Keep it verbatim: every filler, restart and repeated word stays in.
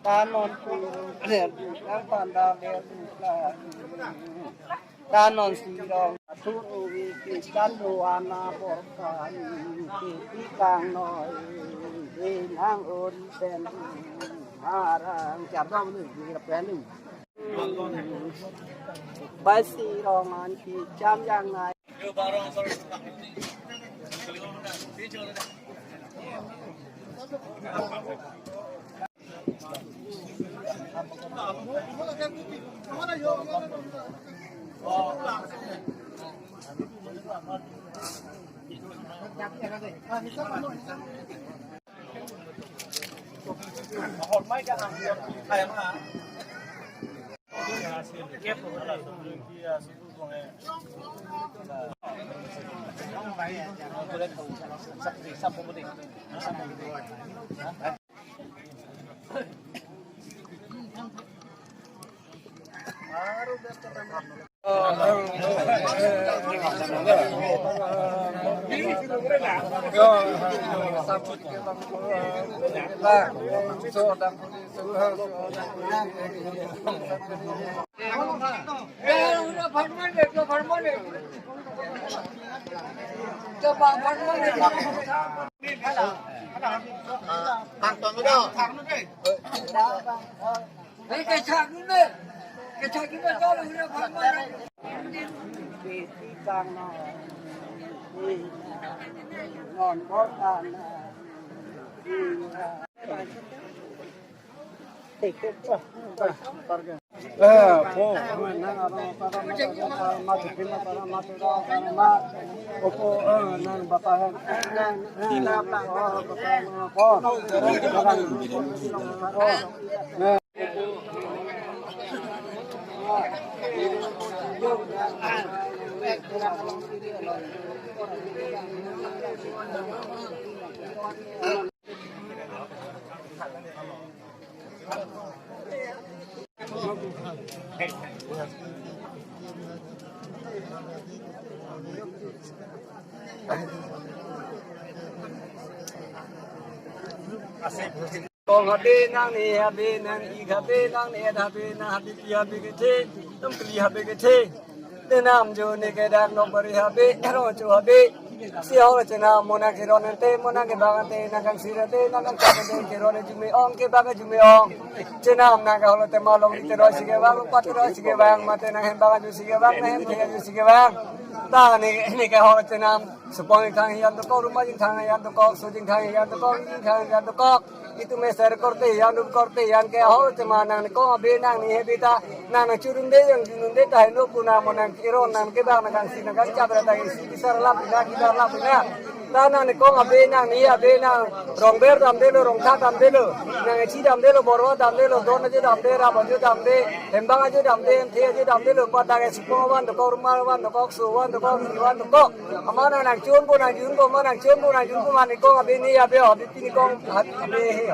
Tanon panda le. Tanon sirong atur uwi kitan do ana borkan kiti kang noi. Inang ori sen marang chardom ni kira pelu. Bai sirong an kicham yang nai. Kong habe nang ne habe nang ik habe nang ne et habe nang habe pi habe kethe, tam kli habe kethe. Tenam jo ne ke dak nok bari habe, ro cho habe. Si ho chenam mo nang keron ante, mo nang kebang ante, nang kangsir ante, nang kangchap ante, keron jume ong, kebang jume ong. Chenam nang ke holo tema long di teroi si kebang, pat teroi si kebang, mate nang hembang aju si kebang, nang hemthe aju si kebang. Ta ne, ne ke holo chenam, supong ingthang hian dokok, rumah ingthang hian dokok, su ingthang hian dokok, ingthang hian dokok. Itum meser korte hian, dum korte hian ke holo tema nang ne kong habe nang ne habe ta, nang nang churun de, yang junun de ta heno puna mo nang keron nang kebang nang kangsi nang kangchap ra ta isi kisar lap ina, kisar lap ina. Ta nang ne kong habe nang ne habe nang rong ber damdelo, rong tha damdelo, nang echi damdelo, borwa damdelo, don ajo damde, rap ajo damde, hembang ajo damde, hemthe ajo damdelo, padak e supong van dokok, rumah van dokok, su van dokok, si van dokok. Amat nang nang chun po nang jun po, amat nang chun po nang jun po, amat ne kong habe ne habe, habe pi ne kong habe he.